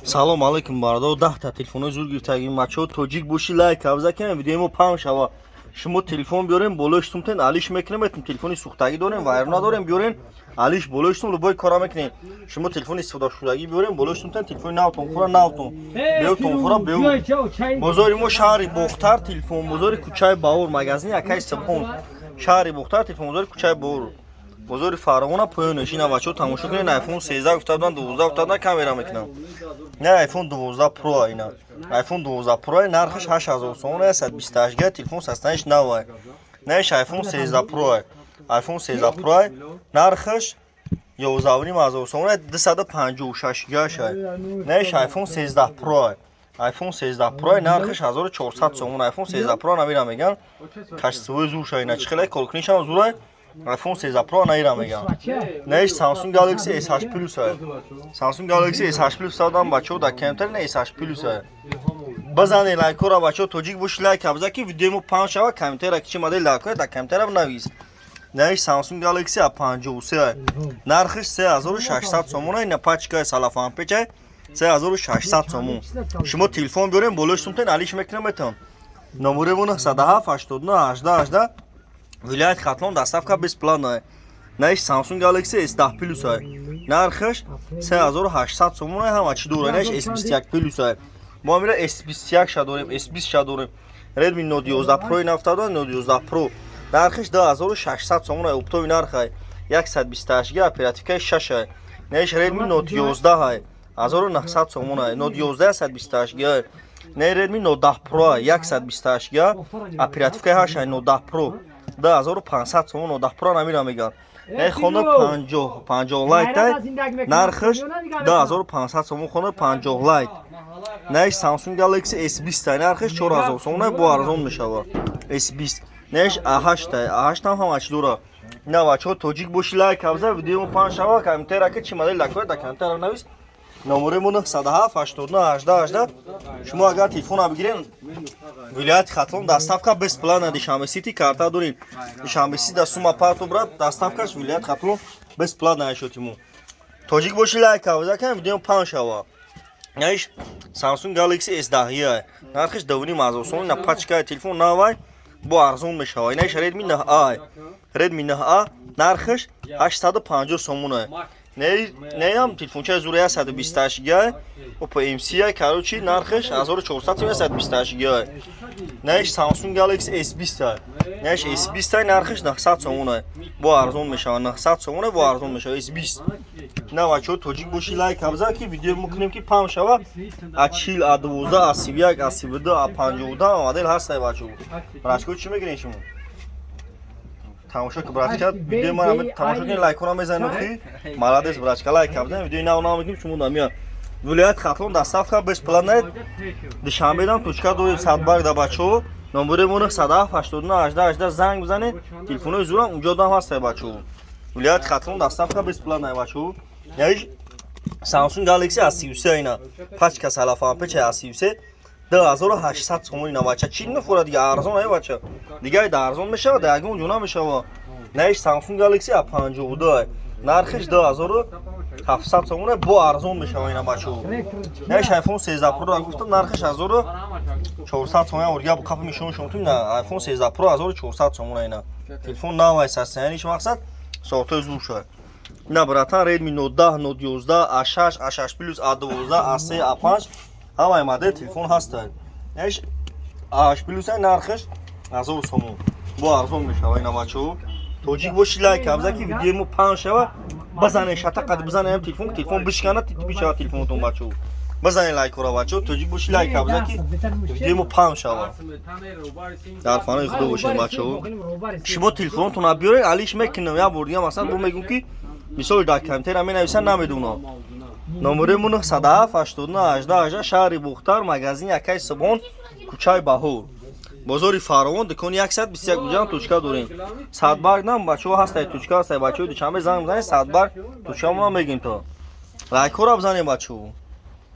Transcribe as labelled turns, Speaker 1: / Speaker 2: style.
Speaker 1: Салом алейкум, бародар. 10-та телефонҳои зуд гирифтагим. Бачаҳо, тоҷик бошӣ, лайк авза кунем, видеои мо паҳн шава. Шумо телефон биёрем, болои штумтен алиш мекунем, этум телефони сӯхтагӣ дорем, вайрон надорем, биёрем, алиш болои штум любой кора мекунем. Шумо телефони истифодашудагӣ биёрем, болои штумтен телефони навтон хура, навтон беутон хура беу. Бозори мо шаҳри Бохтар, телефон бозори кӯчаи Баҳор, магазини акаи Субҳон. Шаҳри Бохтар, телефон бозори кӯчаи Баҳор, бозори Фаровона поёнеш. Ина, бачаҳо, тамошо кунед. iPhone 13 гуфта буданд, 12 гуфта буданд, камера мекунам. Не, iPhone 12 Pro, ина iPhone 12 Pro, нархаш 8000 сомон, 128 га, телефон состояниш нав. Неш iPhone 13 Pro, iPhone 13 Pro, нархаш 11,5 ҳазор сомон, 256 гаша. Неш iPhone 13 Pro, iPhone 13 Pro, нархаш 1400 сомон. iPhone 13 Pro намира меган, качествои зурша, ина чӣ хеле коркунишам зурай. iPhone 13 Pro наира меган. Неш Samsung Galaxy S8 Plus, Samsung Galaxy S8 Plus садам, бачаҳо, дар компютер на S8 Plus. Бизанед лайкҳоро, бачаҳо, тоҷик боши, лайк абза, ки видеои мо паҳн шава. Компютера ки чӣ модел дар кунед, дар компютера навис. Неш Samsung Galaxy A53, нархаш 3600 сомон, ина пачкаи салафанпечай, 3600 сомон. Шумо телефон биёрем, болои сумтен алиш мекунем метон. Номери мо 907 89 18 18, вилояти Хатлон, доставка бесплатная. Наиш Samsung Galaxy S10 Plus, нархаш 3800 сомон, ҳама чӣ дора. Наиш S21 Plus, мо амира S21 ша дорем, S20 ша дорем. Redmi Note 11 Pro нафтада, Note 11 Pro нархаш 2600 сомон, оптовый нархай, 128 га, оперативкаи 6. Наиш Redmi Note 11 1900 сомон, Note 11 128 га. Не, Redmi Note 10 Pro 128 га, оперативкаи 8, Note 10 Pro 2500 сомон. Note 10 Pro намира меган. Не, хона 50 50 Lite, нархаш 2500 сомон, хона 50 Lite. Неш Samsung Galaxy S20, нархаш 4000 сомон, бо арзон мешава S20. Неш A8, A8 ҳам ҳама чӣ дора. На, бачаҳо, тоҷик боши, лайк абза, видео мо паҳн шава. Комментера ки чӣ модел дакоя, дар комментера навис. Номери мо 907 89 18 18. Шумо агар телефона бигирен, вилояти Хатлон доставка бесплатна. Душанбе Сити карта дорем, Душанбе Сити да сума парту брат, доставкаш вилояти Хатлон бесплатна шотиму. Тоҷик боши, лайк абза, кам видео паҳн шава. Наиш Samsung Galaxy S10, нархаш 2,5 ҳазор сомон, на пачкаи, телефон навай, бо арзон мешава. Инаиш Redmi 9A, Redmi 9A, нархаш 850 сомон. Неям телефончаи зура, 128 га, Oppo MC, короче, нархаш 1400 сом, 128 га. Наиш Samsung Galaxy S20, наиш S20, нархаш 900 сомон, бо арзон мешава, 900 сомон, бо арзон мешава S20. На, бачаҳо, тоҷик боши, лайк абза, ки видео мекунем, ки паҳн шава. А 40, а 12, а 31, а 32, а 52 модел ҳастай, бачаҳо. Брачко, чӣ мегирен шумо? Тамошо ки, брачка, видеои ман тамошо кунед, лайкҳоро мезанед. Охи, молодец, брачка, лайк абзан, видеои нав нав мекунем, шумо дамия. Вилояти Хатлон доставка бесплатна. Душанбедам точка дорем, Садбарг да, бачаҳо. Номери мо 907 89 18 18, занг бизанед, телефонҳои зурам унҷо дам ҳастай, бачаҳо. Вилояти Хатлон доставка бесплатна, бачаҳо. Яиш Samsung Galaxy A33, ина пачка салафан печа, A33, 2800 сомон, ина, бача, чӣ нафора, дига арзон ай, бача, дига да арзон мешава, да ягон ҷо намешава. Наиш Samsung Galaxy A52, нархаш 2700 сомон, бо арзон мешава, ина, бачаҳо. Наиш iPhone 13 Pro гуфтам, нархаш 1400 сомон, орга қапи мишон шумтум на iPhone 13 Pro 1400 сомон, ина телефон навай, состояниш мақсад соатҳои зур шуд. На, братан, Redmi Note 10, Note 11, A6, A6 Plus, A12, A3, A5, ҳамаи модел телефон ҳастанд. Наиш A8 Plus, нархаш 1000 сомон, бо арзон мешава, ина, бачаҳо. Тоҷик боши, лайк абза, ки видеои мо паҳн шава. Бизане, шатақад бизане телефон, телефон бишкана, бишава телефонотон, бачаҳо. Бизане лайкҳоро, бачаҳо, тоҷик боши, лайк абза, ки видеои мо паҳн шава. Дар паноҳи Худо бошед, бачаҳо. Шумо телефонотонро биёред, алиш мекунам. Як бор дига, масалан, бо мегӯм, ки мисол дар компютера менависанд, намедонам. Номери мо 907 89 18 18, шаҳри Бохтар, магазини акаи Субҳон, кӯчаи Баҳор, бозори Фаровон, дукони 121, уҷам точка дорем. Садбарг нам, бачаҳо, ҳастай, точка ҳастай, бачаҳои Душанбе занг бизанед, Садбарг точкамона мегим. То лайкҳоро бизанед, бачаҳо.